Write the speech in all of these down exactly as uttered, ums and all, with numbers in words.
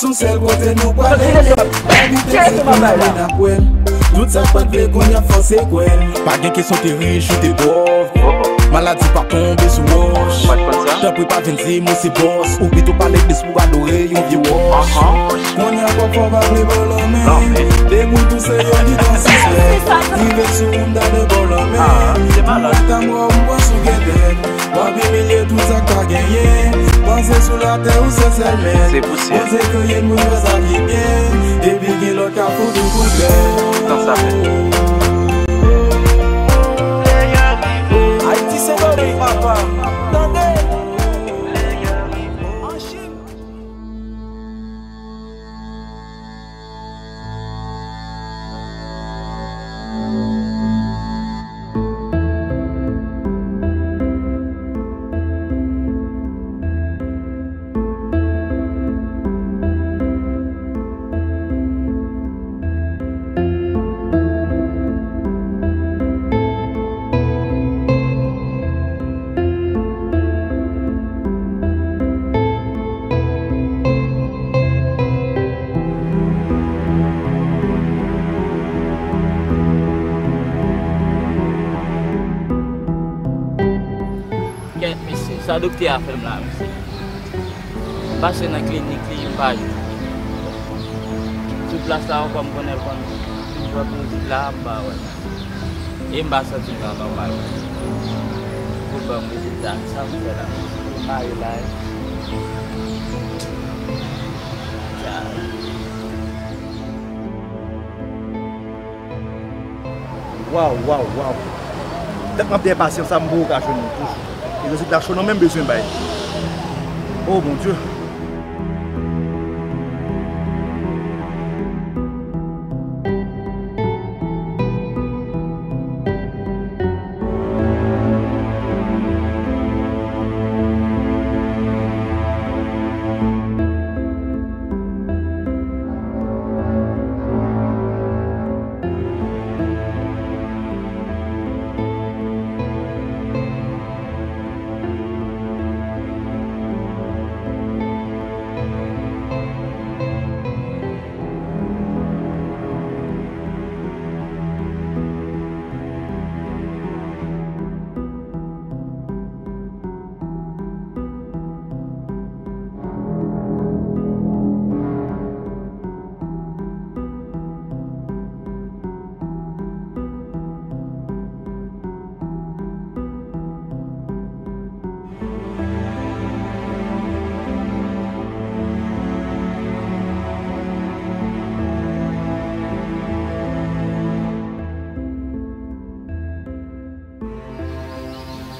Sou sèl kote nou prale. Abite se kounye a men ap wè l. Tout sa k pa t vle kounye a fòse kwè l. Pa gen kesyon te rich ou te pòv. Maladi pa tonbe sou wòch. Tanpri pa vin di mwen se bòs. Ou pito pale plis pou adore yon vye wòch. Kounye a pòp fò pa vle ba w lanmen. Depi w tou se yo ki t ap sispèk. Rive sou moun ta de ba w lanmen. Pou mwen ta mò m pran sou gentèt. W ap imilye tout sa k pa genyen. Panse sou latè ou se sèl mèt. Se pou syèl. Bondye kreye n pou n fè sa ki byen. Epi gen lòt k ap fout ou kout bèt. Tan sa fèt. Ayiti se Domenn, papa. Tande. An Chim. Kèt, mesye, sa doktè a fè m la, mesye. M pase nan klinik li, m pa jwenn. Sou plas la ankò, m konnen l konn fè pou m la, m pa wè. E m pa santi m nan nòmal. Pou l ban m rezilta, sa m fè la? M mare la, wi. Waw, waw, waw. Tèt m ap dèpasyans, sa m poko ka jwenn li toujou. E rezilta cho non men m bezwen bay. O Bondye.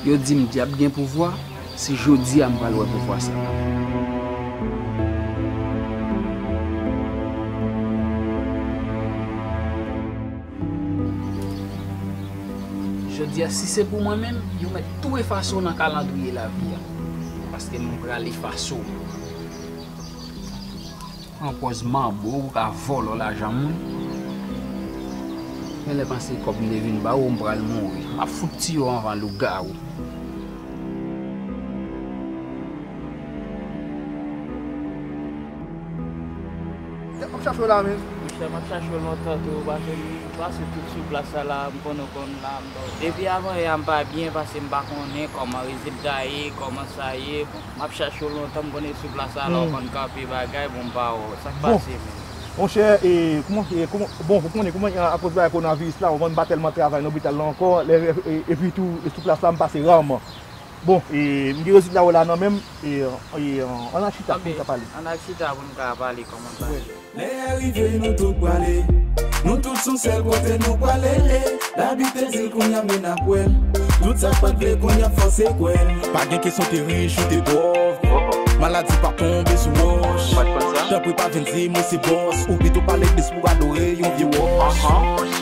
Yo di m dyab gen pouvwa, se jodi a m pral wè pouvwa sa. Jodi a, si se pou mwen menm, yo mèt tou efase w nan kalandriye lavi a. Paske m pral efase w. Pran pòz manbo, ou ka vòlò lajan moun. Men lè panse kòb m te vin ba ou, m pral mouri. M ap fout tiye w anvan lougawou. Tèt m ap chache w la, men. Monchè, m ap chache w lontan tou, paske m pase tout sou plas sa la, m konnen w konn la, m ba w. Depi avan yè a m pa byen, paske m pa konnen kòman rezilta ye, kòman sa ye. Bon, m ap chache w lontan, m konnen sou plas sa la, w konn kanpe bagay, bon, m pa wè w. Sa k pase, men? Monchè, e, kouman, e, kouman, bon, ou konnen kouman, e, akoz bagay kowonaviris la, ou konn m pa tèlman travay lopital la ankò, lè, e, epi tou, e, sou plas la, m pase raman. Bon, e, m gen rezilta yo la nan men m, e, e, ann al chita pou n ka pale. Ann al chita pou n ka pale kòman sa ye. Lè a rive, nou tout prale. Nou tout sou sèl kote nou prale. Labib te di l, kounye a men n ap wè l. Tout sa k pa t vle, kounye a fòse kwè l. Pa gen kesyon te rich ou te pòv. Maladi pa tonbe sou wòch. Tanpri pa vin di mwen se bòs. Ou pito pale plis pou adore yon vye wòch.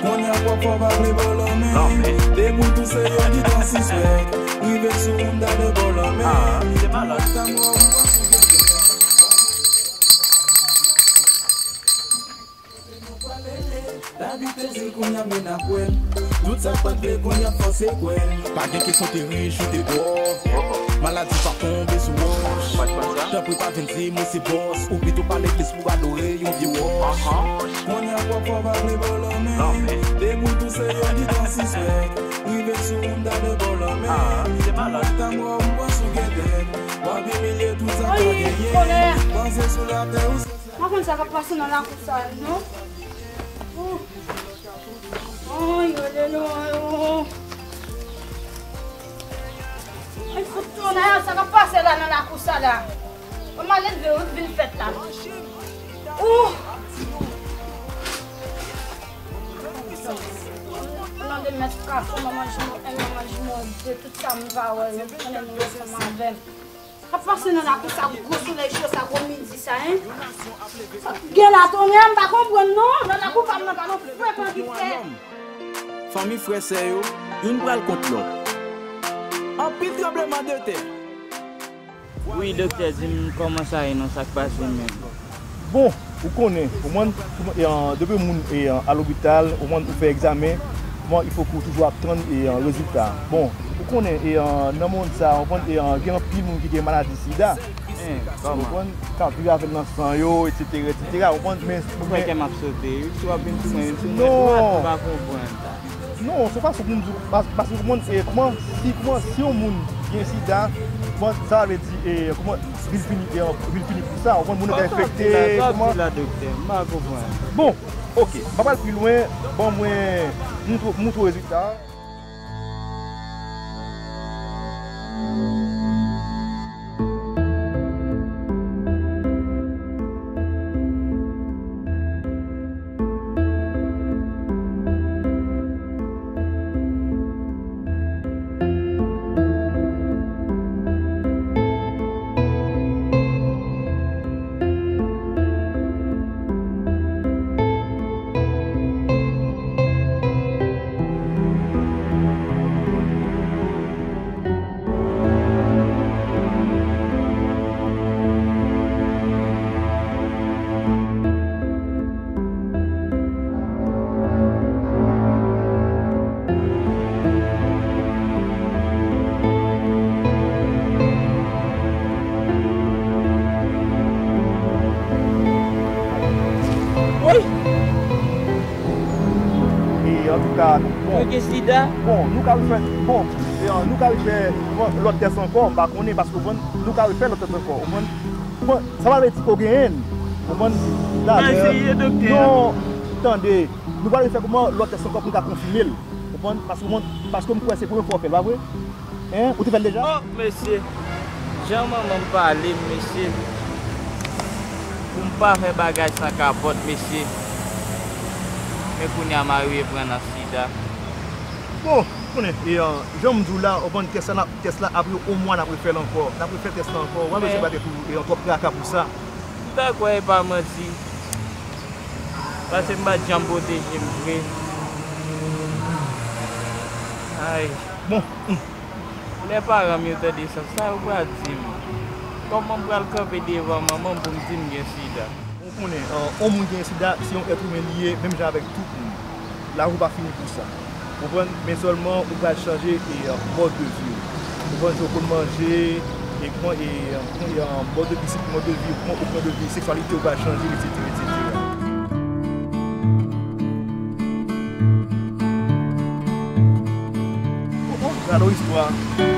Kounye a pwòp fò pa vle ba w lanmen. Depi w tou se yo ki t ap sispèk. Rive sou moun ta de ba w lanmen. Pou lòt ta mò ou pran sou gete. Lavi plezi kounye a men ap wè l. Tout sa k pa t vle kounye a fòse kwè l. Pa gen kesyon te rich ou te pòv. Maladi p ap tonbe sou wòch. Tanpri pa vin di mwen se bòs. Ou pito pa legliz pou adore yon vye wòch. Kounye a pòv pa vle ba w lanmen. Depi w tou se yo ki pran sispèk. Rive sou moun ta de ba w lanmen. Pou mwen ta mò m pran sou gètèt. W ap imilye tout sa k pa genyen. Panse sou latè ou se. M pa konn sa k ap pase nan lakou sa a non. Ay, ay, ay, ay, oh. Ay, fout tonè, sa k ap pase la nan lakou sa la? Ou mal elve, ou vin fèt la. Ou. Nan de mèt kafou, manman jimo en, manman jimo de, tout sa m pa wè yo, konnen nou ansanm avè m. Sa k ap pase nan lakou sa, gwo solèy cho sa, gwo midi sa, en? Sa k gen la, tonè, m pa konprann non. Nan lakou pa m nan, pa nan frekan ki fè. Fanmi, frè, sè yo, youn pral kont lòt. Anpil tranblemanntè. Wi, doktè, di m kòman sa ye non, sa k pase menm? Bon, ou konnen, ou konprann, kouman, e, an, depi moun, e, an, al lopital, ou konprann, ou fè egzamen, bon, il faut que ou toujou ap tann, e, an, rezilta. Bon, ou konnen, e, an, nan mond sa, ou konprann, e, an, gen anpil moun ki gen maladi sida. Hein, kòman? Ou konprann, k ap viv avè l nan san yo, etsetera, etsetera, ou konprann, men, ou fè kè m ap sote, wi, si w ap vin sou mwen, vin sou mwen dwat, m pa konprann. Non, se fason pou m di w, pas-, paske kòman, e, kòman, si, kòman, si yon moun gen sida, kòman, sa vle di, e, kòman, vil fini, e, vil fini pou sa, ou konn moun nan ka enfekte, kòman. Sa w di la, doktè, m pa konprann. Bon, oke, m pa pral pi lwen, ban mwen, moutre, moutre w rezilta a. Woy! E, antouka, bon. Mwen gen sida? Bon, nou ka refè, bon, e, nou ka refè, bon, lòt tès ankò, m pa konnen, paske, bon, nou ka refè lòt tès ankò, ou konprann? Bon, sa pa vle di ke w genyen l, ou konprann? Mwen eseye, doktè. Non, tande, nou pral refè kòman lòt tès ankò pou nou ka konfime l, ou konprann? Paske, ou konprann, paske m kwè se premye fwa w fè l, pa vre? Hein? Ou te fè l deja? Oh, mesye. Jan manman m pale m, mesye. Pou m pa fè bagay san kapòt, mesye. Men kounye a m arive pran nan sida. Bon, konnen, e, an, jan m di w la, ou konn tès la, tès la, apre yon mwa, n ap refè l ankò. N ap refè tès la ankò. Ou pa bezwen bay tèt ou, e, twòp traka pou sa. M ta kwè e pa manti. Paske m pa t janm pwoteje m vre. Ay. Bon, hmm. Lè paran m yo tande sa, sa yo pral di m? Kòman m pral kanpe devan manman m pou m di m gen sida? Ou konnen, an, yon moun gen sida, se yon èt imen li ye, menm jan avèk tout moun. Lavi w pa fini pou sa. Konprann? Men sèlman, ou pral chanje, e, an, mòd de vi w. Konprann? Jan w konn manje, e kòman, e, an, kòman, e, an, mòd de vi, mòd de vi, kòman ou pran de vi, seksyalite w pral chanje, etsetera, etsetera. Oh, oh, gade yon istwa.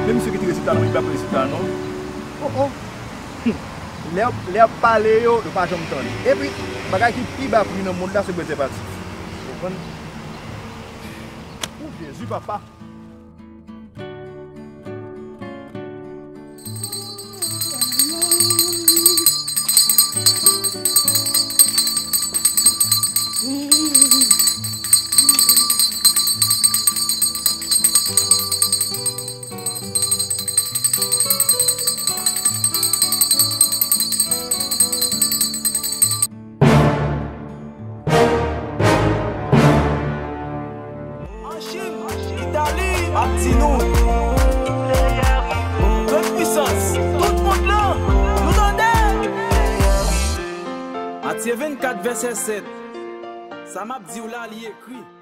Men misye kite rezilta nan men, li pa pran rezilta non. Oh, oh. Hmm. Lè, lè y ap pale yo, yo pa janm tande. Epi, bagay ki pi ba pri nan mond la, se prezèvatif. Ou konprann? Oh, Jezi, papa. An Chin, Itali, ap di nou. Gran pwisans, tout mond lan, nou tande. Matye vennkat, vèsè sèt. Sa m ap di w la, li ekri.